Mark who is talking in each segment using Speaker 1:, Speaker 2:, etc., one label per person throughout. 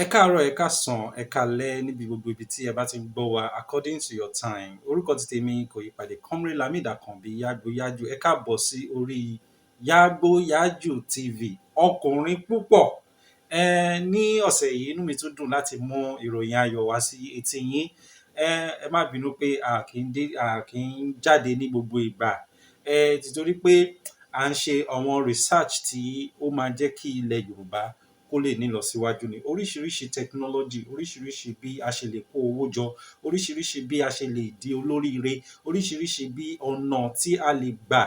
Speaker 1: Ẹ káàárọ̀, ẹ káàsán, ẹ káalẹ́ níbi gbogbo ibi tí ẹ bá ti ń gbọ́ wa according to your time. Orúkọ ti tèmi kò yí padà, Comrade Lamid Àkànbí Yágbóyájù. Ẹ káàbọ̀ sí orí Yágbóyájù TV. Ọkùnrin púpọ̀. Ní ọ̀sẹ̀ yìí, inú mi tún dùn láti mú ìròyìn ayọ̀ wá sí etí yín. Ẹ má bínú pé a kì í dé, a kì í jáde ní gbogbo ìgbà. Títorí pé à ń ṣe àwọn research tí ó máa jẹ́ kí ilẹ̀ Yorùbá kó lè ní ìlọsíwájú ni. Oríṣiríṣi technology, oríṣiríṣi bí a ṣe lè kó owó jọ, oríṣiríṣi bí a ṣe lè di olóríire, oríṣiríṣi bí ọ̀nà tí a lè gbà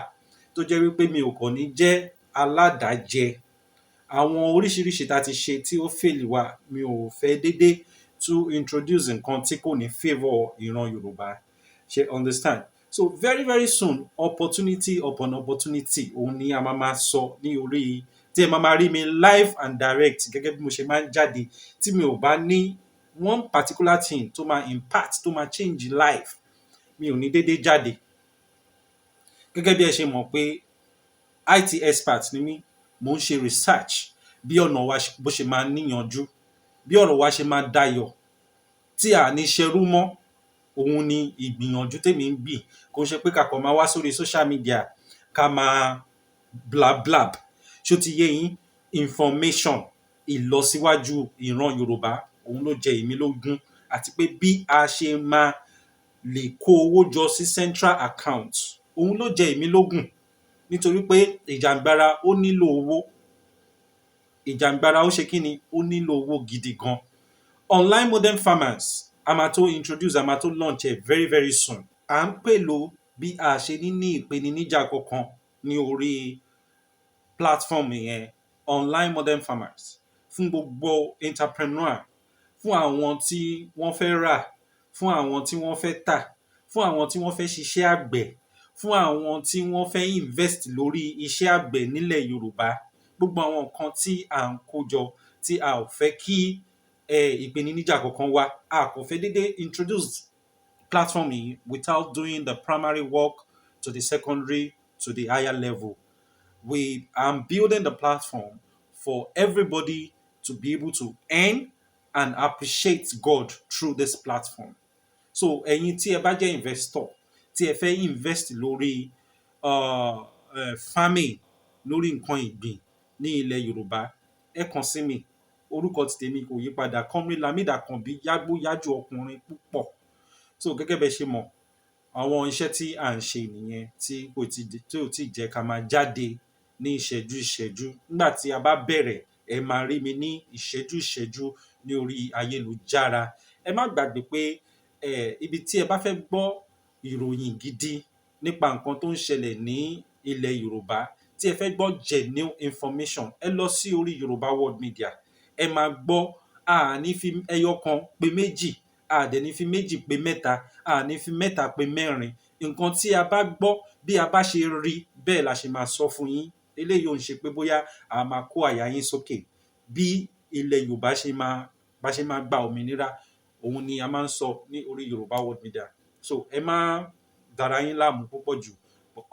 Speaker 1: tó jẹ́ wípé mi ò kàn ní jẹ́ aládàájẹ. Àwọn oríṣiríṣi tá ti ṣe tí ó fail wa, mi ò fẹ́ dédé to introduce nǹkan tí kò ní favour ìran Yorùbá. Ṣé understand? So very very soon, opportunity upon opportunity òun ni a máa máa sọ ní orí tí ẹ máa máa rí mi live and direct gẹ́gẹ́ bí mo ṣe máa ń jáde. Tí mi ò bá ní one particular thing tó máa impact, tó máa change life, mi ò ní dédé jáde. Gẹ́gẹ́ bí ẹ ṣe mọ̀ pé IT expert ni mí, mò ń ṣe research bí ọ̀nà wa bó ṣe máa níyanjú, bí ọ̀rọ̀ wa ṣe máa dayọ̀, tí a ní ṣerú mọ́. Òun ni ìgbìyànjú tèmi ń gbì. Kò ń ṣe pé ká kàn máa wá sórí social media, ká máa bla blab. Ṣó ti yé yín? Information, ìlọsíwájú ìran Yorùbá, òun ló jẹ èmi lógún, àti pé bí a ṣe máa lè kó owó jọ sí central account, òun ló jẹ èmi lógún, nítorí pé ìjàngbara ó nílò owó. Ìjàngbara ó ṣe kíni? Ó nílò owó gidi gan. Online Modern Farmers, a máa tó introduce, a máa tó launch ẹ very very soon. À ń pèlò bí a ṣe ní ní ìpèníjà kankan ní orí platform yẹn, Online Modern Farmers, fún gbogbo entrepreneur, fún àwọn tí wọ́n fẹ́ rà, fún àwọn tí wọ́n fẹ́ tà, fún àwọn tí wọ́n fẹ́ ṣiṣẹ́ àgbẹ̀, fún àwọn tí wọ́n fẹ́ invest lórí iṣẹ́ àgbẹ̀ nílẹ̀ Yorùbá. Gbogbo àwọn nǹkan tí à ń kó jọ, tí a ò fẹ́ kí ìpèníjà kankan wá, a kò fẹ́ dédé introduce platform yìí without doing the primary work to the secondary to the higher level. We are building the platform for everybody to be able to earn and appreciate God through this platform. So ẹ̀yin tí ẹ bá jẹ́ investor, tí ẹ fẹ́ invest lórí farming, lórí nǹkan ìgbìn ní ilẹ̀ Yorùbá, ẹ kàn sí mi. Orúkọ ti tèmi kò yí padà, Comrade Lamid Àkànbí Yágbóyájù, ọkùnrin púpọ̀. So gẹ́gẹ́ bẹ́ ṣe mọ̀, àwọn iṣẹ́ tí à ń ṣe nìyẹn tí ò tí jẹ́ ká máa jáde ní ìṣẹ́jú ìṣẹ́jú. Nígbà tí a bá bẹ̀rẹ̀, ẹ máa rí mi ní ìṣẹ́jú ìṣẹ́jú ní orí ayélujára. Ẹ má gbàgbé pé ibi tí ẹ bá fẹ́ gbọ́ ìròyìn gidi nípa nǹkan tó ń ṣẹlẹ̀ ní ilẹ̀ Yorùbá, tí ẹ fẹ́ gbọ́ genuine information, ẹ lọ sí orí Yorùbá World Media. Ẹ máa gbọ́. A ní fi ẹyọ kan pé méjì, a dẹ̀ ní fi méjì pé mẹ́ta, a ní fi mẹ́ta pé mẹ́rin. Nǹkan tí a bá gbọ́, bí a bá ṣe rí bẹ́ẹ̀ la ṣe máa sọ fún yín. Eléyìí ò ń ṣe pé bóyá a máa kó àyà yín sókè. Bí ilẹ̀ Yorùbá ṣe máa bá ṣe máa gba òmìnira, òun ni a máa ń sọ ní orí Yorùbá World Media. So ẹ má dára yín láàmú púpọ̀ jù.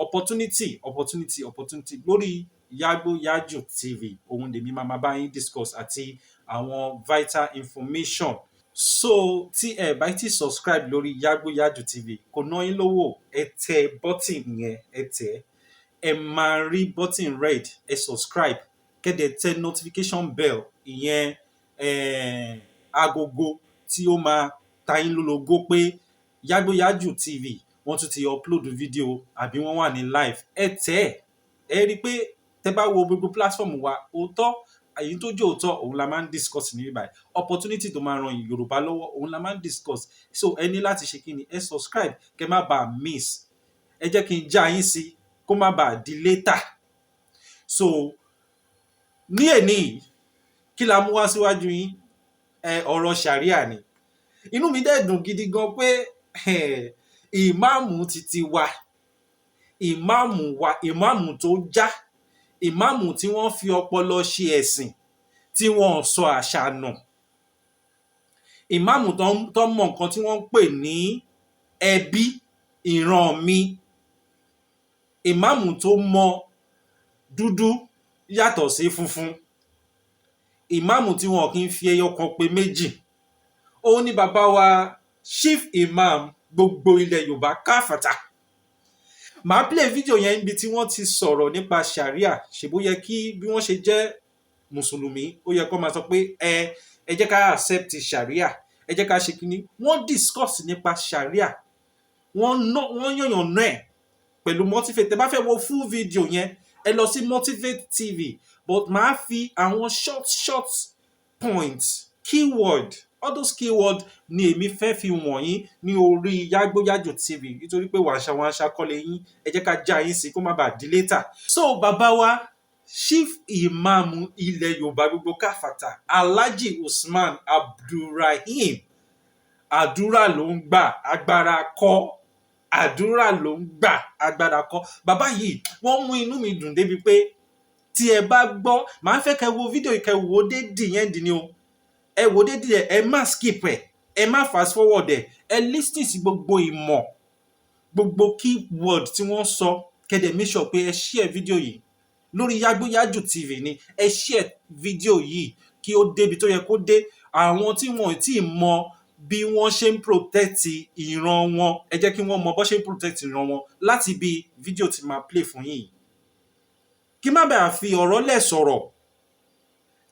Speaker 1: Opportunity, opportunity, opportunity lórí Yágbóyájù TV, òun lèmi máa máa bá yín discuss àti àwọn vital information. So tí ẹ bá ti subscribe lórí Yágbóyájù TV, kò ná yín lówó. Ẹ tẹ button yẹn, ẹ tẹ, ẹ máa rí button red. Ẹ subscribe, kẹ́ dẹ̀ tẹ notification bell, ìyẹn agogo tí ó máa ta yín lólobó pé Yágbóyájù TV, wọ́n tún ti upload video àbí wọ́n wà ní live. Ẹ tẹ̀ ẹ́, ẹ rí i pé tẹ́ bá wo gbogbo platform wa, òótọ́, èyí tó jẹ́ òótọ́, òun la máa ń discuss ní bíbáyìí. Opportunity tó máa ran Yorùbá lọ́wọ́, òun la máa ń discuss. So ẹ ní láti ṣe kí ni? Ẹ subscribe kẹ́ má bàa miss. Ẹ jẹ́ kí n já yín sí kó má bàa di later. So ní èní yìí, kí la mú wá síwájú yín? Ọ̀rọ̀ sharia ni. Inú mi dẹ̀ dùn gidi gan pé ìmáàmù titi wa, ìmáàmù wa, ìmáàmù tó já, ìmáàmù tí wọ́n fi ọpọlọ ṣe ẹ̀sìn, tí wọ́n sọ àṣà nù, ìmáàmù tó mọ nǹkan tí wọ́n ń pè ní ẹbí, ìran mi, ìmáàmù tó mọ dúdú yàtọ̀ sí funfun. Ìmáàmù tí wọn kì í fi ẹyọ kan pé méjì, òun ni bàbá wa, Chief Imam gbogbo ilẹ̀ Yorùbá káfàtà. Màá play fídíò yẹn níbi tí wọ́n ti sọ̀rọ̀ nípa sharia. Ṣèbó yẹ kí bí wọ́n ṣe jẹ́ mùsùlùmí, ó yẹ kó máa sọ pé ẹ jẹ́ ká accept sharia, ẹ jẹ́ ká ṣe kínní. Wọ́n discuss nípa sharia, wọ́n ná wọ́n yànyàn náà ẹ̀ pẹ̀lú Motivate. Tẹ́ bá fẹ́ wo full video yẹn, ẹ lọ sí Motivate TV, but màá fi àwọn short short points, keyword, all those keyword ni èmi fẹ́ fi wọ̀nyí ní orí Yágbóyájù TV, nítorí pé wàṣà wàṣà kọ́lé yín. Ẹ jẹ́ ká já yín sí kó má bàa di later. So bàbá wa, Chief Imam ilẹ̀ Yorùbá gbogbo káfàtà, Alhaji Usman Abdulrahim, àdúrà ló ń gbà, agbára kọ́. Àdúrà ló ń gbà, agbára kọ́. Bàbá yìí, wọ́n mú inú mi dùn débi pé tí ẹ bá gbọ́, màá fẹ́ kẹ́ wo fídíò yìí, kẹ́ wò ó dé dì yẹn dì ní o. Ẹ wò ó dé dì ẹ, ẹ má skip ẹ, ẹ má fast forward ẹ, ẹ listen sí gbogbo ìmọ̀, gbogbo keyword tí wọ́n sọ. Kẹ́ dẹ̀ make sure pé ẹ share fídíò yìí lórí Yágbóyájù TV ni. Ẹ share fídíò yìí kí ó débi tó yẹ kó dé. Àwọn tí wọn ò tí ì mọ bí wọ́n ṣe ń protect ìran wọn, ẹ jẹ́ kí wọ́n mọ bó ṣe ń protect ìran wọn láti bí fídíò tí máa play fún yín yìí. Kí má bàa fi ọ̀rọ̀ lẹ̀ sọ̀rọ̀,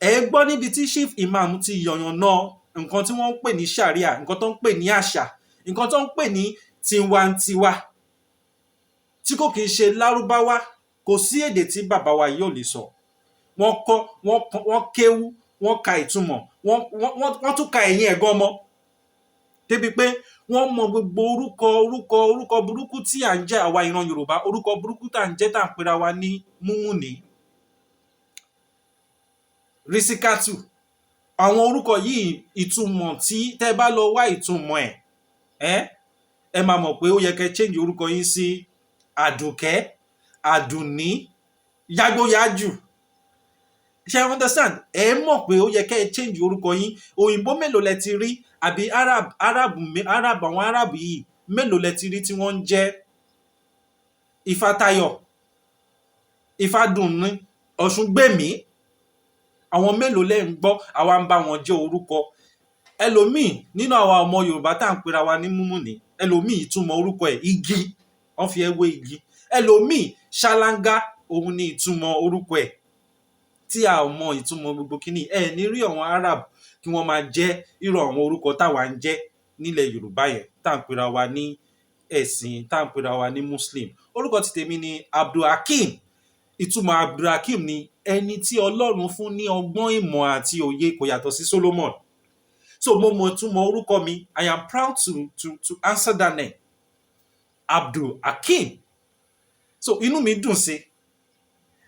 Speaker 1: ẹ gbọ́ níbi tí Chief Imam ti yànnàná nǹkan tí wọ́n ń pè ní sharia, nǹkan tó ń pè ní àṣà, nǹkan tó ń pè ní tiwantiwa, tí kò kì í ṣe lárúbáwá. Kò sí èdè tí bàbá wa yìí ò lè sọ. Wọ́n kọ́, wọ́n kéwú, wọ́n ka ìtumọ̀, wọ́n tún ka ẹ̀yìn ẹ̀ gan mọ́, débi pé wọ́n mọ gbogbo orúkọ burúkú tí à ń jẹ́ àwa ìran Yorùbá, orúkọ burúkú tá à ń jẹ́, tá à ń pera wa ní múmúnì, rísíkátù. Àwọn orúkọ yìí, ìtumọ̀ tí tẹ́ bá lọ wá ìtumọ̀ ẹ̀, ẹ máa mọ̀ pé ó yẹ kẹ́ change orúkọ yín sí Àdùkẹ́, Àdùnní, Yágbóyájù. Ṣe understand? Ẹ mọ̀ pé ó yẹ kẹ́ ẹ change orúkọ yín. Òyìnbó mélòó lẹ ti rí, àbí Arab, àwọn Arab yìí mélòó lẹ ti rí tí wọ́n ń jẹ́ Ifátayọ̀, Ifádùnní, Ọ̀ṣungbèmí? Àwọn mélòó lẹ ń gbọ́? Àwa ń bá wọn jẹ́ orúkọ. Ẹlòmíì nínú àwa ọmọ Yorùbá tá à ń pera wa ní múmúnì, ẹlòmíì, ìtumọ̀ orúkọ ẹ̀, igi, wọ́n fi ẹ́ wé igi. Ẹlòmíì, ṣáláńgá, òun ni ìtumọ̀ orúkọ ẹ̀, tí a ò mọ ìtumọ̀ gbogbo kíní ẹ. Ní rí àwọn Arab kí wọ́n máa jẹ́ irú àwọn orúkọ táwa ń jẹ́ nílẹ̀ Yorùbá yẹn, tá à ń pera wa ní ẹ̀sìn, tá à ń pera wa ní Muslim. Orúkọ ti tèmi ni Abdulhakeem. Ìtumọ̀ Abdulhakeem ni ẹni tí Ọlọ́run fún ní ọgbọ́n, ìmọ̀ àti òye. Kò yàtọ̀ sí Solomon. So mo mọ ìtumọ̀ orúkọ mi. I am proud to answer that name, Abdulhakeem. So inú mi dùn sí.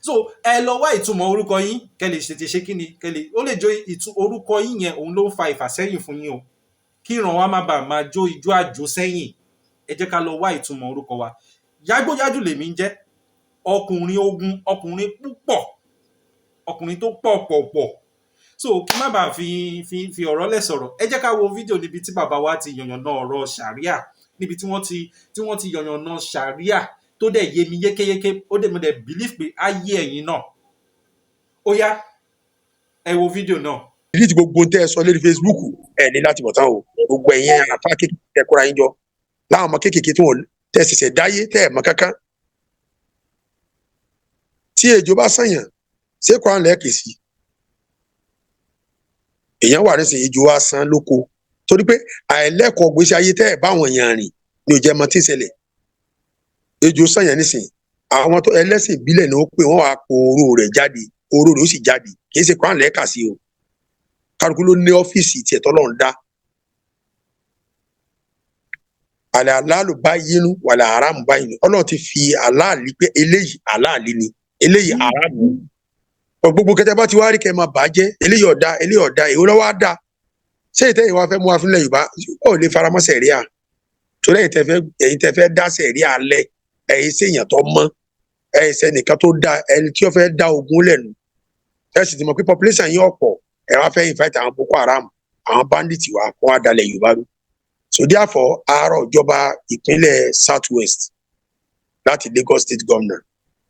Speaker 1: So ẹ lọ wá ìtumọ̀ orúkọ yín, kẹ́ lè tètè ṣe kíni, kẹ́ lè ó lè jó ìtú orúkọ yín yẹn, òun ló ń fa ìfàsẹ́yìn fún yín o. Kí ìran wa má bàa máa jó ijó àjò sẹ́yìn, ẹ jẹ́ ká lọ wá ìtumọ̀ orúkọ wa. Yágbóyájù lèmi ń jẹ́, ọkùnrin ogun, ọkùnrin púpọ̀, ọkùnrin tó pọ̀ pọ̀ pọ̀. So kí má bàa fi ọ̀rọ̀ lẹ̀ sọ̀rọ̀, ẹ jẹ́ ká wo fídíò níbi tí bàbá wa ti yànnàná ọ̀rọ̀ sharia, níbi tí wọ́n ti yànnàná sharia tó dẹ̀ yé mi yékéyéké. Ó dẹ̀ mo dẹ̀ believe pé á yé ẹ̀yin náà. Ó yá, ẹ wo fídíò náà.
Speaker 2: Delete gbogbo tẹ́ ẹ sọ lórí Facebook. Ẹ ní láti bọ̀ tán o. Gbogbo ẹ̀yin àfa kékeré tẹ́ kóra yín jọ láwọn ọmọ kéékèèké tí wọ́n tẹ́ ṣẹ̀ṣẹ̀ dáyé, tẹ́ ẹ̀ mọ̀ kankan. Tí ejò bá sànyàn, ṣé Quran lẹ́ẹ̀kì sí èèyàn wà nísìnyí? Ejò wa san lóko torí pé àìlẹ́kọ̀ọ́ gbèsè ayé tẹ́ ẹ̀ báwọn èèyàn rìn ní ò jẹ́ mọ tí ń ṣẹlẹ̀. Ejò sànyàn nísìnyí, àwọn tó ẹlẹ́sìn ìbílẹ̀ ni ó pè wọ́n, wàá po oró rẹ̀ jáde, oró rẹ̀ ó sì jáde. Kì í ṣe Quran lẹ́ẹ̀kà sí o. Kálukú ló ní ọ́fíìsì tiẹ̀ tọ́lọ́run dá. Àlẹ́ aláàlú bá yínú wàlẹ̀ aráàmù bá yínú. Ọlọ́run ti fi aláàlí pé eléyìí aláàlí ni, eléyìí aráàmù ni. Gbogbo kẹtẹ bá ti wá rí kẹ máa bàjẹ́, eléyìí ọ̀dà, eléyìí ọ̀dà, èwo lọ́wọ́ á dà? Ṣé ìtẹ́yìn wa fẹ́ mú wa fúnlẹ̀ Yorùbá ó lè faramọ́ sẹ̀ríà? Torí ẹ̀yin tẹ́ fẹ́ dá sẹ̀ríà lẹ̀, ẹ̀yin sèèyàn tó mọ́, ẹ̀yin sẹ́nìkan tó dá ẹni tí ó fẹ́ dá ogun lẹ́nu. Ẹ sì ti mọ̀ pé population yín ọ̀pọ̀, ẹ wá fẹ́ invite àwọn Boko Haram, àwọn bandits wa kó wá dalẹ̀ Yorùbá rú. So therefore, àárọ̀ ìjọba ìpínlẹ̀ South West, láti Lagos State Governor,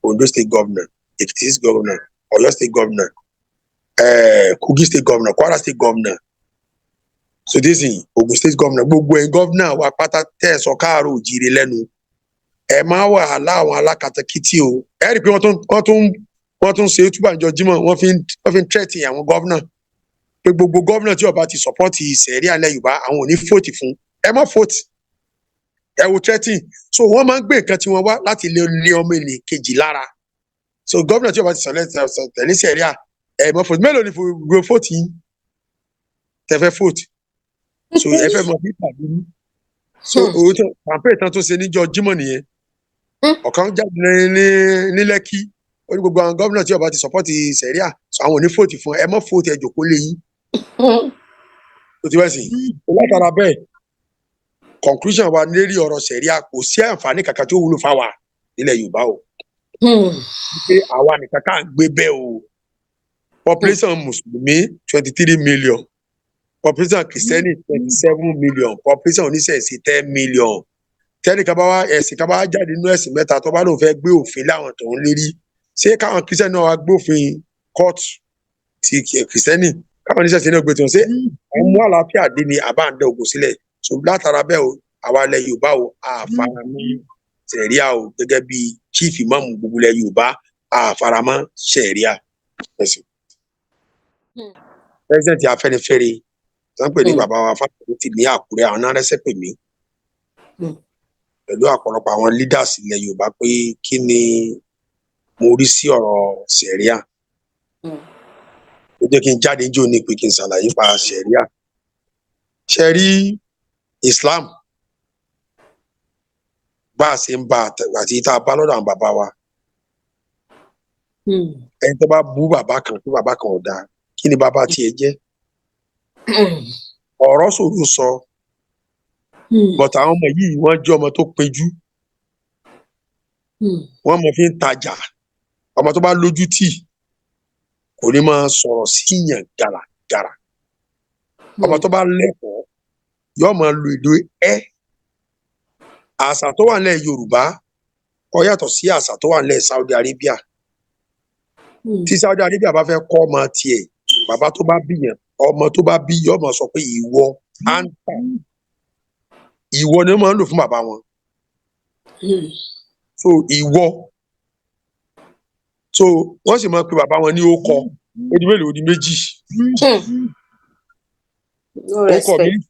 Speaker 2: Ondo State Governor, Ekiti State Governor, Ọ̀yọ́ State Governor, Kogi State governor, Kwara State governor, sotisi Ogun State governor, gbogbo ẹ̀ governor wa pátá tẹ́ ẹ̀ sọ káàárọ̀ òjìrè lẹ́nu, ẹ má wàhálà àwọn alákatakítí o. Ẹ rí i pé wọ́n tún ṣe túbà níjọ́ Jímọ̀, wọ́n fi ń threat àwọn governor pé gbogbo governor tí ó bá ti support sẹ̀ríà ilẹ̀ Yorùbá, àwọn ò ní vote fún. Ẹ má vote. Ẹ wo threatening. So wọ́n máa ń gbé nǹkan tí wọ́n wá láti lé ní ọmọ ènìyàn kejì lára. So governor tí ó bá ti sọ̀lẹ̀ tẹ̀lé sẹ̀ríà, ẹ má vote. Mélòó ni gbogbo vote yín tẹ fẹ́ vote? So ẹ fẹ́ mọ bí tàbí. So òun tó campaign tán tó ṣe níjọ́ Jímọ̀ nìyẹn. Ọ̀kan jáde ní Lẹ́kí, ó ní gbogbo àwọn gómìnà tí ó bá ti support sẹ̀ríà, so àwọn ò ní vote fún. Ẹ má vote, ẹ jòkó lé yín. Tó ti wá sí látara bẹ́ẹ̀, conclusion wa lérí ọ̀rọ̀ sẹ̀ríà, kò sí àǹfààní kankan tí ó wúlò fáwa nílẹ̀ Yorùbá o, pé àwa nìkan ká ń gbé bẹ́ẹ̀ o. Population mùsùlùmí 23 million, population kìrìsìtẹ́nì 27 million, population oníṣẹ̀ṣe 10 million. Tẹ́nìkan bá wá, ẹ̀sìn kan bá wá jáde nínú ẹ̀sìn mẹ́ta, tó bá lóun fẹ́ gbé òfin láwọn tó ń lérí, ṣé káwọn kìrìsìtẹ́nì náà wá gbófin court ti kìrìsìtẹ́nì, káwọn oníṣẹ̀ṣe náà gbé tiwọn? Ṣé àwọn mú àlàáfíà dé ni àbá ń dẹ ògùn sílẹ̀? So látara bẹ́ẹ̀ o, àwa ilẹ̀ Yorùbá o, àfaramọ́ sẹ̀ríà o. Gẹ́gẹ́ bí chief imam gbogbo ilẹ̀ Yorùbá, àfaramọ́ sẹ̀ríà ẹ̀sìn. President Afẹ́nifẹ́re tí wọ́n pè ní bàbá wa Fáṣọ̀rántì ní Àkúrẹ́, àwọn náà rẹ́sẹ̀ pè mí pẹ̀lú ọ̀pọ̀lọpọ̀ àwọn leaders ilẹ̀ Yorùbá pé kí ni mo rí sí ọ̀rọ̀ sẹ̀ríà. Ó jẹ́ kí n jáde jò ní pé kí n ṣàlàyé pa sẹ̀ríà. Ṣe rí Islam bá a ṣe ń bá àti tá a bá lọ́dọ̀ àwọn bàbá wa, ẹni tó bá bú bàbá kan pé bàbá kan ò dáa, kí ni bàbá tiẹ̀ jẹ́? Ọ̀rọ̀ ṣòro sọ, but àwọn ọmọ yìí, wọ́n jẹ́ ọmọ tó péjú, wọ́n mọ fi ń tajà. Ọmọ tó bá lójú tì kò ní máa sọ̀rọ̀ síyàn gàràgàrà. Ọmọ tó bá lẹ́kọ̀ọ́ yóò máa lo èdè ẹ́. Àṣà tó wà nílẹ̀ Yorùbá ó yàtọ̀ sí àṣà tó wà nílẹ̀ Saudi Arabia. Tí Saudi Arabia bá fẹ́ kọ́ ọmọ tiẹ̀, bàbá tó bá bí yẹn, ọmọ tó bá bí yóò máa sọ pé ìwọ, anta, ìwọ ni wọ́n máa ń lò fún bàbá wọn. So ìwọ, so wọ́n sì máa pe bàbá wọn ní ókọ. Ó di mélòó? Ó di méjì.
Speaker 3: No
Speaker 2: ókọ mi
Speaker 3: respect.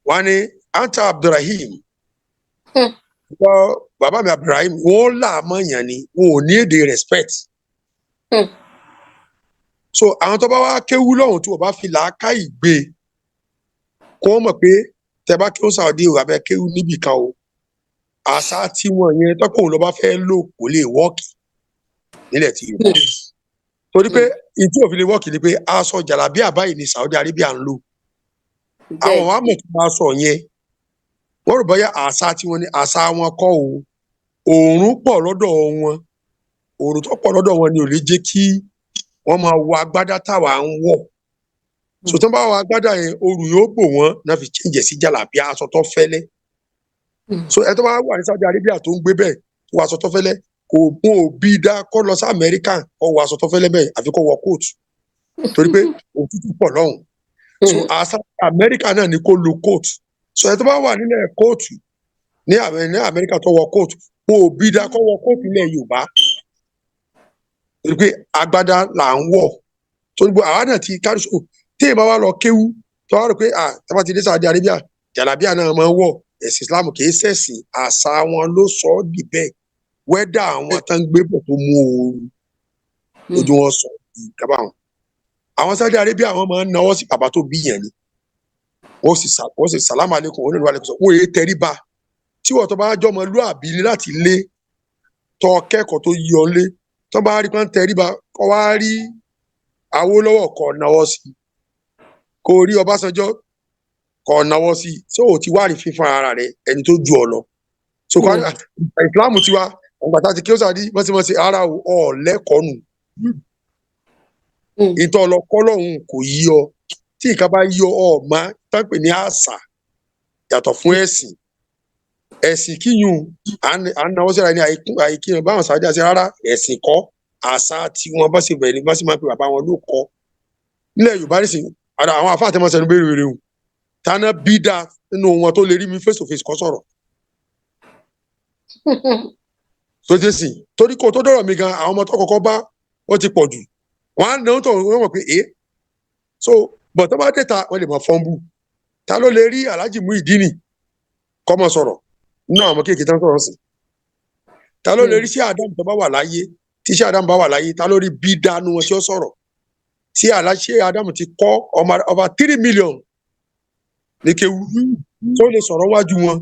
Speaker 2: Wọ́n ní anta Abdulrahim. Wọ́n bàbá mi Abdulrahim, wọ́n là á mọ̀yàn ni, wọn ò ní èdè respect. So àwọn tó bá wá kéwú lọ́hùn, tí wọ́n bá fi làákàyè gbé, kó wọ́n mọ̀ pé tẹ bá kéwú Saudi o, àbẹ kéwú níbì kan o, àṣà tí wọ́n yẹn tọ́kùn ló bá fẹ́ lò, kò lè work nílẹ̀ tí Yorùbá, torí pé ìtí òfin lè work ni pé aṣọ jàlábíà báyìí ní Saudi Arabia ń lò. Àwọn wa mọ̀ tó máa sọ yẹn, wọ́n rò bóyá àṣà tí wọ́n ní, àṣà wọn kọ́ o. Òòrùn pọ̀ lọ́dọ̀ wọn, òòrùn tó pọ̀ lọ́dọ̀ wọn ni ò lè jẹ́ kí wọ́n máa wọ agbádá táwa ń wọ̀. So tó bá wọ agbádá yẹn, òòrùn yóò bò wọ́n náà, fi change sí jàlábíà, aṣọ tó fẹ́lẹ́. So ẹ tó bá wà ní Saudi Arabia tó ń gbé bẹ́ẹ̀, tó wọ aṣọ tó fẹ́lẹ́, kò mú òbí dá kó lọ sí Amẹ́ríkà kó wọ aṣọ tó fẹ́lẹ́ bẹ́ẹ̀, àfi kó wọ kóòtù, torí pé òtútù pọ̀ lọ́hùn. So àṣà Amẹ́ríkà náà ni kó lo kóòtù. So ẹ tó bá wà nílẹ̀ kóòtù ní Amẹ́ríkà tó wọ kóòtù, wọn ò bí dá kó wọ kóòtù ilẹ̀ Yorùbá, torí pé agbádá là ń wọ̀. Torí pé àwa náà ti kárí. So tí èèyàn bá wá lọ kéwú, tó wá rò pé ah, tá bá ti dé Saudi Arabia, jàlábíà náà máa ń wọ̀, ẹ̀sìn Islam kì í ṣẹ̀sìn, àṣà wọn ló sọ ọ́ dì bẹ́ẹ̀. Wẹ́dà àwọn tó ń gbé bọ̀ tó mú ooru ojú wọn sọ ìkàbà wọn. Àwọn Saudi Arabia, wọn máa ń náwó sí bàbá tó bí yẹn ni, wọ́n sì sàlámù alẹ́kùn, wọ́n nílùú alẹ́kùn sọ, wọ́n èé tẹríba. Tí wọ́n tó bá jọmọ lúàbí ní láti lé tọ́ kẹ́kọ̀ọ́ tó yí ọ lé, tó bá rí pọ́n tẹríba, kọ́ wá rí Awólọ́wọ̀ kọ́ náwó sí, kó rí Ọbásanjọ́ kọ́ náwó sí, ṣé o ti wá rí fífún ara rẹ ẹni tó ju ọ lọ? So kọ́ ìsìlámù tiwa ọgbà tá a ti kí ó sàdí mọ́símọ́sí ara ọ̀ lẹ́kọ̀ọ́ nù. Ìtọ́ ọlọ́kọ́ lọ́hùn kò yí ọ. Tí nǹkan bá yí ọ, ọ mọ̀ tán pè ní àṣà yàtọ̀ fún ẹ̀sìn. Ẹ̀sìn kíyùn à ń náwó síra ní àìkíyàn báwọn sàájà sí rárá, ẹ̀sìn kọ́. Àṣà tí wọn bá ṣe bẹ̀rẹ̀ ní bá ṣe máa pe bàbá wọn ló kọ́ nílẹ̀ Yorùbá nísìnyí. Ara àwọn àfáà tẹ́ máa sẹnu béèrè rere o, tànà bí dáa nínú wọn tó lè rí mi face to face kọ́ sọ̀rọ̀ tó dé sí, torí kó tó dọ̀rọ̀ mi gan, àwọn ọmọ tó kọ́kọ́ bá wọ́n ti pọ̀ jù, wọ́n á náà tó wọ́n mọ̀ pé ẹ́. So but tó bá dé ta, wọ́n lè mọ̀ fọ́nbù. Ta ló lè rí Alhaji Muideen kọ́ mọ̀ sọ̀rọ̀ nínú àwọn ọmọ kéèké tán sọ̀rọ̀ sí? Ta ló lè rí sí Adam tó bá wà láyé? Tí sí Adam bá wà láyé, ta ló rí bí dánú wọn tí ó sọ̀rọ̀? Tí aláṣẹ Adam ti kọ́ ọmọ over 3 million ní kéwú, tó lè sọ̀rọ̀ wájú wọn?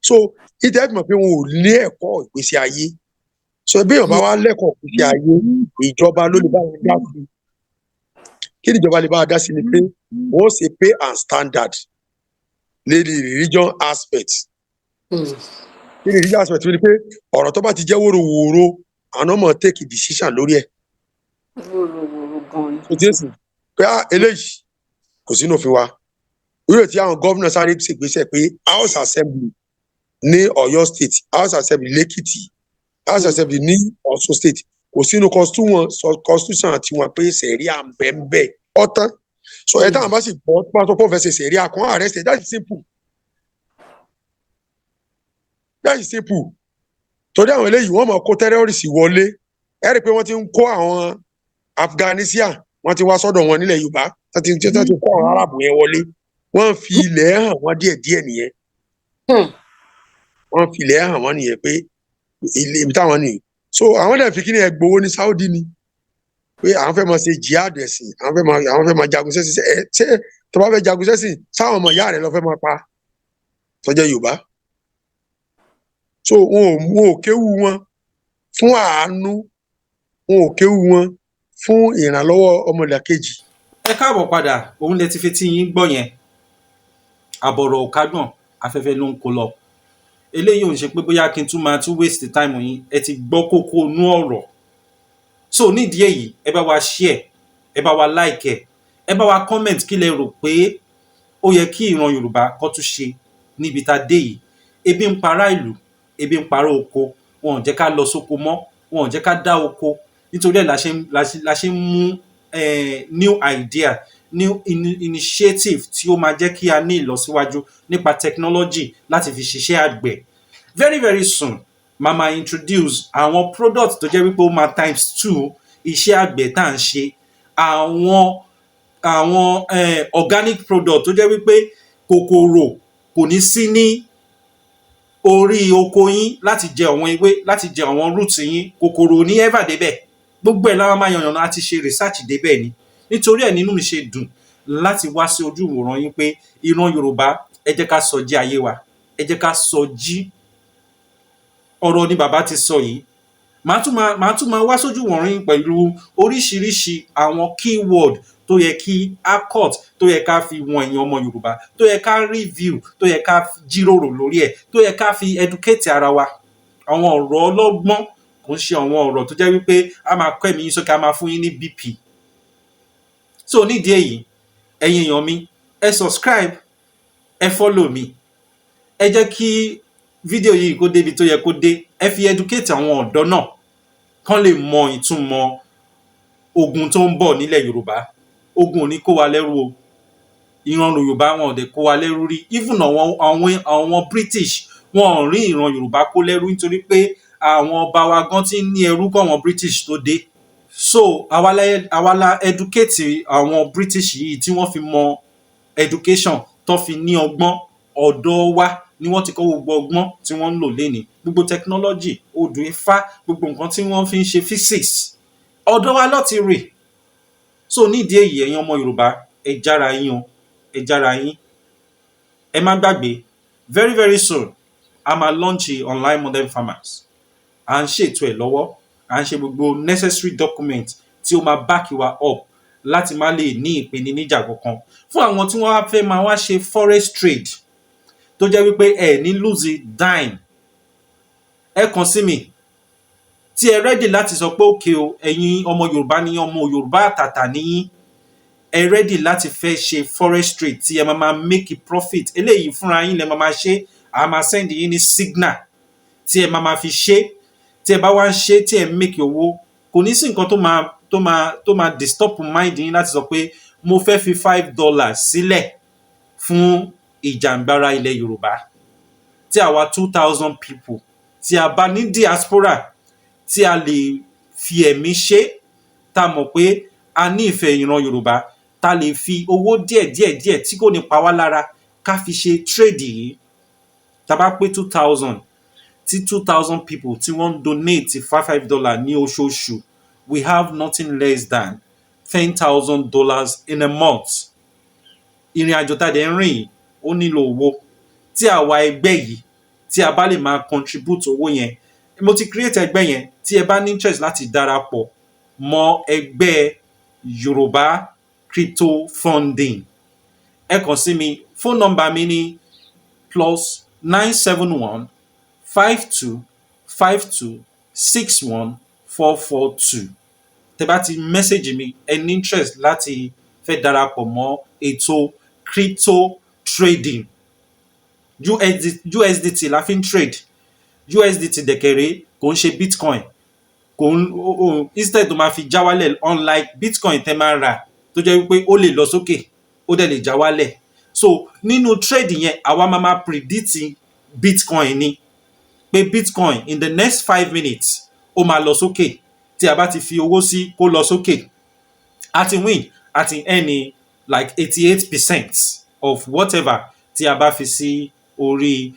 Speaker 2: So ìtẹ́ fi mọ̀ pé wọn ò ní ẹ̀kọ́ ìgbésí ayé. So bí èèyàn bá wá lẹ́kọ̀ọ́ ìgbésí ayé, ìjọba ló lè bá wọn dá sí. Kí ni ìjọba lè bá wọn dá sí? Ni pé wọ́n ṣe pay and standard lérí religion aspect. Kí ni religion aspect? Ni pé ọ̀rọ̀ tó bá ti jẹ́ wóróworó, àwọn ọmọ take a decision lórí ẹ̀.
Speaker 3: Wòròwòrò gan ni.
Speaker 2: Tó ti ń sìn pé ah, eléyìí kò sínú òfin wa. Irú ètí àwọn gómìnà sáré ṣègbésẹ̀ pé House Assembly ní Ọ̀yọ́ State, House Assembly lẹ́kìtì, House Assembly ní Ọ̀ṣun State, kò sínú constitution tiwọn pé sẹ̀ríà ń bẹ ń bẹ ọ̀tán. So ẹ táwọn bá sì gbọ́ tó bá tó pọ̀ fẹ́ ṣe sẹ̀ríà kan, arrest. That is simple, that is simple. Torí àwọn eléyìí, wọ́n máa kó terrorist wọlé. Ẹ rí i pé wọ́n ti ń kó àwọn Afghanistan, wọ́n ti wá sọ́dọ̀ wọn nílẹ̀ Yorùbá, wọ́n ti kó àwọn Arábù yẹn wọlé. Wọ́n fi ilẹ̀ hàn wọ́n díẹ̀díẹ̀ nìyẹn. Wọ́n fi ilẹ̀ hàn wọ́n nìyẹn pé ilé ibi táwọn nìyí. So àwọn dẹ̀ fi kí ni ẹ gbowó ní Saudi ni pé àwọn fẹ́ máa ṣe jihad ẹ̀sìn, àwọn fẹ́ máa jagun sẹ́sìn. Ẹ ṣé tó bá fẹ́ jagun sẹ́sìn, sáwọn ọmọ ìyá rẹ̀ lọ fẹ́ máa pa tó jẹ́ Yorùbá? So wọn ò kéwu wọn fún àánú, wọn ò kéwu wọn fún ìrànlọ́wọ́ ọmọlàkejì.
Speaker 1: Ẹ káàbọ̀ padà. Òun lẹ ti fi tí yín gbọ́ yẹn. Àbọ̀rọ̀ ò kágbọ̀n, afẹ́fẹ́ ló ń kó lọ. Eléyìí ò ń ṣe pé bóyá kí n tún máa tún waste time yín. Ẹ ti gbọ́ kókó inú ọ̀rọ̀. So nídìí èyí, ẹ bá wa share, ẹ bá wa like, ẹ bá wa comment. Kí lẹ rò pé ó yẹ kí ìran Yorùbá kó tún ṣe níbi tá a dé yìí? Ebi ń pará ìlú, ebi ń pará oko. Wọn ò jẹ́ ká lọ sóko mọ́, wọn ò jẹ́ ká dá oko. Nítorí ẹ̀ la ṣe ń mú new idea, new initiative tí ó máa jẹ́ kí a ní ìlọsíwájú nípa technology láti fi ṣiṣẹ́ àgbẹ̀. Very very soon, màá máa introduce àwọn product tó jẹ́ wípé ó máa times two iṣẹ́ àgbẹ̀ tá à ń ṣe, àwọn organic product tó jẹ́ wípé kòkòrò kò ní sí ní orí oko yín láti jẹ àwọn ewé, láti jẹ àwọn root yín. Kòkòrò ò ní ever débẹ̀. Gbogbo ẹ̀ la máa yànnàná, a ti ṣe research débẹ̀ ni. Nítorí ẹ̀ nínú mi ṣe dùn láti wá sí ojú ìwòran yín pé ìran Yorùbá, ẹ jẹ́ ká sọjí ayé wa, ẹ jẹ́ ká sọjí. Ọ̀rọ̀ ni bàbá ti sọ yìí. Màá tún máa wá sójú ìwòran yín pẹ̀lú oríṣiríṣi àwọn keyword tó yẹ kí a cut, tó yẹ ká fi wọn ẹ̀yin ọmọ Yorùbá, tó yẹ ká review, tó yẹ ká jíròrò lórí ẹ̀, tó yẹ ká fi educate ara wa. Àwọn ọ̀rọ̀ ọlọ́gbọ́n, kò ń ṣe àwọn ọ̀rọ̀ tó jẹ́ wípé a máa kọ́ ẹ̀mí yín sókè, a máa fún yín ní BP. So nídìí èyí, ẹ̀yin èèyàn mi, ẹ subscribe, ẹ follow mi, ẹ jẹ́ kí fídíò yìí kó débi tó yẹ kó dé. Ẹ fi educate àwọn ọ̀dọ́ náà kán lè mọ ìtumọ̀ ogun tó ń bọ̀ nílẹ̀ Yorùbá. Ogun ò ní kó wa lẹ́rú o. Ìran Yorùbá, wọn ò dẹ̀ kó wa lẹ́rú rí. Even àwọn British, wọn ò rí ìran Yorùbá kó lẹ́rú, nítorí pé àwọn ọba wa gan ti ń ní ẹrú kọ́ àwọn British tó dé. So àwa la educate àwọn British yìí tí wọ́n fi mọ education, tó fi ní ọgbọ́n. Ọ̀dọ̀ wa ni wọ́n ti kọ́ gbogbo ọgbọ́n tí wọ́n ń lò lénìí, gbogbo technology, odù Ifá, gbogbo nǹkan tí wọ́n fi ń ṣe physics, ọ̀dọ̀ wa ló ti rè. So nídìí èyí, ẹ̀yin ọmọ Yorùbá, ẹ jára yín o, ẹ jára yín. Ẹ má gbàgbé, very very soon, a máa launch Online Modern Farmers. À ń ṣètò ẹ̀ lọ́wọ́, à ń ṣe gbogbo necessary document tí ó máa back wa up láti má lè ní ìpèníjà kankan fún àwọn tí wọ́n wá fẹ́ máa wá ṣe forex trade, tó jẹ́ wípé ẹ ní lose dime. Ẹ kàn sí mi tí ẹ ready láti sọ pé okay o, ẹ̀yin ọmọ Yorùbá ní, ọmọ Yorùbá àtàtà níyín, ẹ ready láti fẹ́ ṣe forex trade tí ẹ máa máa make profit. Eléyìí fúnra yín lẹ máa máa ṣe. A máa send yín ní signal tí ẹ máa máa fi ṣe. Tí ẹ bá wá ń ṣe, tí ẹ make owó, kò sí nǹkan tó ń jẹ́ pé ẹ lose owó. Kò ní sí nǹkan tó máa disturb mind yín láti sọ pé mo fẹ́ fi $5 sílẹ̀ fún ìjàngbara ilẹ̀ Yorùbá. Tí àwa 2,000 people tí a bá ní diaspora, tí a lè fi ẹ̀mí ṣe, tá a mọ̀ pé a ní ìfẹ́ ìran Yorùbá, tá a lè fi owó díẹ̀ díẹ̀ díẹ̀ tí kò ní pa wá lára ká fi ṣe trade yìí, tá a bá pé 2,000, tí 2,000 people tí wọ́n ń donate $5 $5 ní oṣooṣù, we have nothing less than $10,000 in a month. Ìrìn àjò tá a dẹ̀ ń rìn yìí, ó nílò owó. Tí àwa ẹgbẹ́ yìí, tí a bá lè máa contribute owó yẹn, mo ti create ẹgbẹ́ yẹn. Tí ẹ bá ní interest láti darapọ̀ mọ́ ẹgbẹ́ Yorùbá Crypto Funding, ẹ kàn sí mi. Phone number mi ní +971525261442. Tẹ bá ti message mi, ẹ ní interest láti fẹ́ darapọ̀ mọ́ ètò crypto trading. USD, USDT la fi ń trade. USDT dẹ̀kẹ̀rẹ́ kò ń ṣe bitcoin, kò ń instead tó máa fi já wálẹ̀, unlike bitcoin tẹ́ máa rà tó jẹ́ wípé ó lè lọ sókè, ó dẹ̀ lè já wálẹ̀. So nínú trade yẹn, àwa máa máa predict bitcoin ni pé bitcoin in the next 5 minutes ó máa lọ sókè. Tí a bá ti fi owó sí kó lọ sókè, a ti win, a ti earn like 88% of whatever tí a bá fi sí orí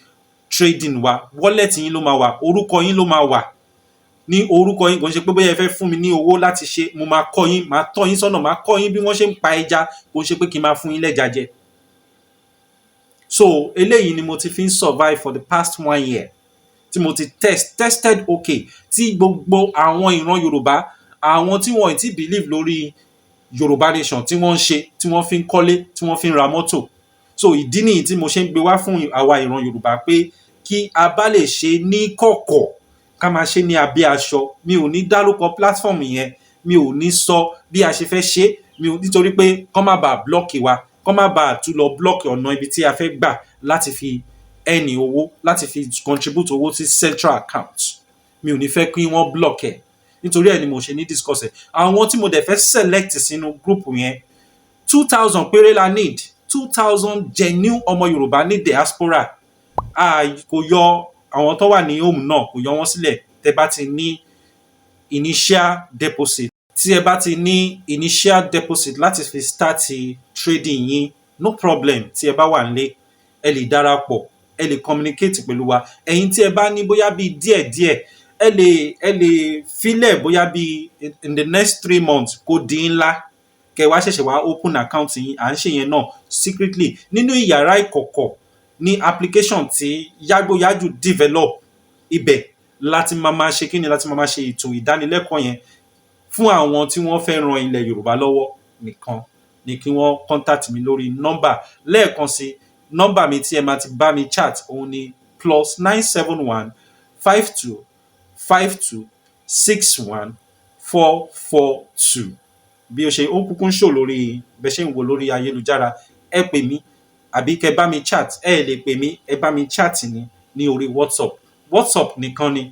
Speaker 1: trading wa. Wallet yín ló máa wà, orúkọ yín ló máa wà ní orúkọ yín. Kò ń ṣe pé bóyá ẹ fẹ́ fún mi ní owó láti ṣe. Mo máa kọ́ yín, máa tọ́ yín sọ́nà, máa kọ́ yín bí wọ́n ṣe ń pa ẹja. Kò ń ṣe pé kí n máa fún yín lẹ́ja jẹ. So eléyìí ni mo ti fi ń survive for the past one year, tí mo ti tested, okay, tí gbogbo àwọn ìran Yorùbá, àwọn tí wọn ì tí believe lórí Yorùbá Nation, tí wọ́n ń ṣe, tí wọ́n fi ń kọ́lé, tí wọ́n fi ń ra mọ́tò. So ìdí nìyí tí mo ṣe ń gbé wá fún àwa ìran Yorùbá pé kí a bá lè ṣe ní kọ̀kọ̀, ká máa ṣe ní abẹ́ aṣọ. Mi ò ní dárúkọ platform yẹn, mi ò ní sọ bí a ṣe fẹ́ ṣe, mi ò, nítorí pé kọ́ má bàa block wa, kọ́ má bàa tún lọ block ọ̀nà ibi tí a fẹ́ gbà láti fi ẹni owó, láti fi contribute owó sí central account. Mi ò ní fẹ́ kí wọ́n block ẹ̀, nítorí ẹ̀ ni mo ṣe ní discuss ẹ̀. Àwọn tí mo dẹ̀ fẹ́ select sínú group yẹn, 2,000 péré la need, 2,000 genuine ọmọ Yorùbá ní diaspora. A kò yọ àwọn tó wà ní home náà, kò yọ wọ́n sílẹ̀. Tẹ́ bá ti ní initial deposit, tí ẹ bá ti ní initial deposit láti fi start trading yín, no problem. Tí ẹ bá wà nílé, ẹ lè darapọ̀, ẹ lè communicate pẹ̀lú wa. Ẹ̀yin tí ẹ bá ní bóyá bíi díẹ̀díẹ̀, ẹ lè filẹ̀ bóyá bíi in the next 3 months kó di ńlá, kẹ wá ṣẹ̀ṣẹ̀ wá open account yín. À ń ṣe yẹn náà secretly nínú ìyàrá ìkọ̀kọ̀ ní application tí Yágbóyájù develop. Ibẹ̀ láti máa máa ṣe kíni, láti máa máa ṣe ètò ìdánilẹ́kọ̀ọ́ yẹn. Fún àwọn tí wọ́n fẹ́ ran ilẹ̀ Yorùbá lọ́wọ́ nìkan ni kí wọ́n contact mi lórí nọ́mbà. Lẹ́ẹ̀kan sí, nọ́mbà mi tí ẹ máa ti bá mi chat, òun ni +971525261442. Bí ó ṣe ó kúkú ń ṣò lórí bẹ́ ṣe ń wò lórí ayélujára. Ẹ pè mí àbí kẹ bá mi chat. Ẹ lè pè mí, ẹ bá mi chat ní orí WhatsApp. WhatsApp nìkan ni,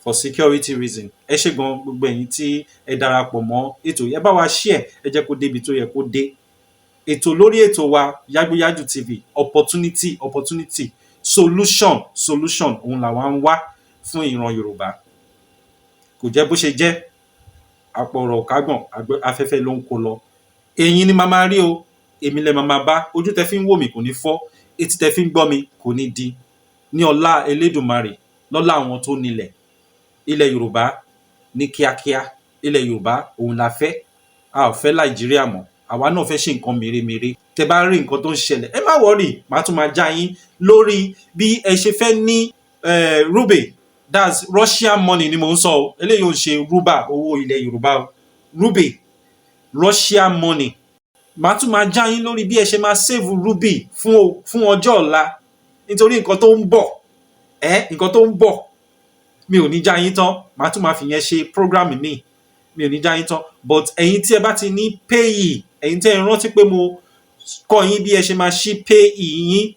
Speaker 1: for security reason. Ẹ ṣé gan, gbogbo ẹ̀yin tí ẹ darapọ̀ mọ́ ètò yìí. Ẹ bá wa share, ẹ jẹ́ kó débi tó yẹ kó dé. Ètò lórí ètò wa, Yágbóyájù TV, opportunity, opportunity, solution, solution, òun làwa ń wá fún ìran Yorùbá. Kò jẹ́ bó ṣe jẹ́. Àpọ̀rọ̀ kágbọ̀n, afẹ́fẹ́ ló ń kó lọ. Ẹ̀yin ni màá máa rí o, èmi lẹ máa máa bá. Ojú tẹ fi ń wò mí kò ní fọ́, etí tẹ fi ń gbọ́ mi kò ní di. Ní ọlá Elédùmarè, lọ́lá àwọn tó nílẹ̀ ilẹ̀ Yorùbá, ní kíákíá, ilẹ̀ Yorùbá òun la fẹ́. A ò fẹ́ Nàìjíríà mọ́. Àwa náà fẹ́ ṣe nǹkan mèremère. Tẹ bá rí nǹkan tó ń ṣẹlẹ̀, ẹ má worry, màá tún máa já yín lórí bí ẹ ṣe fẹ́ ní ruble, that's Russian money ni mò ń sọ o. Eléyìí ò ń ṣe rúbà, owó ilẹ̀ Yorùbá o, ruble, Russian money. Màá tún máa já yín lórí bí ẹ ṣe máa save ruble fún ọjọ́ ọ̀la, nítorí nǹkan tó ń bọ̀ ẹ́, nǹkan tó ń bọ̀, mi ò ní já yín tán. Màá tún máa fi yẹn ṣe program mi. Mi ò ní já yín tán, but ẹ̀yin tí ẹ bá ti ní Payeer, ẹ̀yin tí ẹ rántí pé mo kọ́ yín bí ẹ ṣe máa ṣí Payeer yín,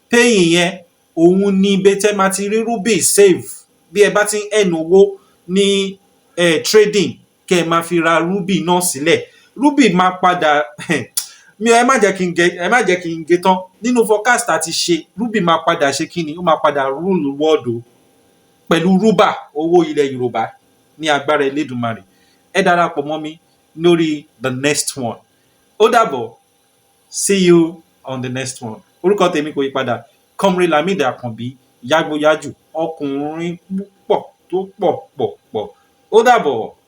Speaker 1: Payeer yẹn òun ni ibi tẹ́ máa ti rí ruble save bí ẹ bá ti ń earn owó ní Trading, kẹ́ ẹ máa fi ra ruby náà sílẹ̀. Ruby máa padà mi, ẹ má jẹ́ kí n gé, ẹ má jẹ́ kí n gé tán nínú forecast àti ṣe. Ruby máa padà ṣe kí ni? Ó máa padà rule world o, pẹ̀lú rúbà, owó ilẹ̀ Yorùbá, ní agbára Elédùmarè. Ẹ darapọ̀ mọ́ mi lórí the next one. Ó dàbọ̀, see you on the next one. Orúkọ tèmi kò yí padà, Comrade Lamidi Àkànbí Yágbóyájù, ọkùnrin púpọ̀ tó pọ̀ pọ̀ pọ̀. Ó dàbọ̀.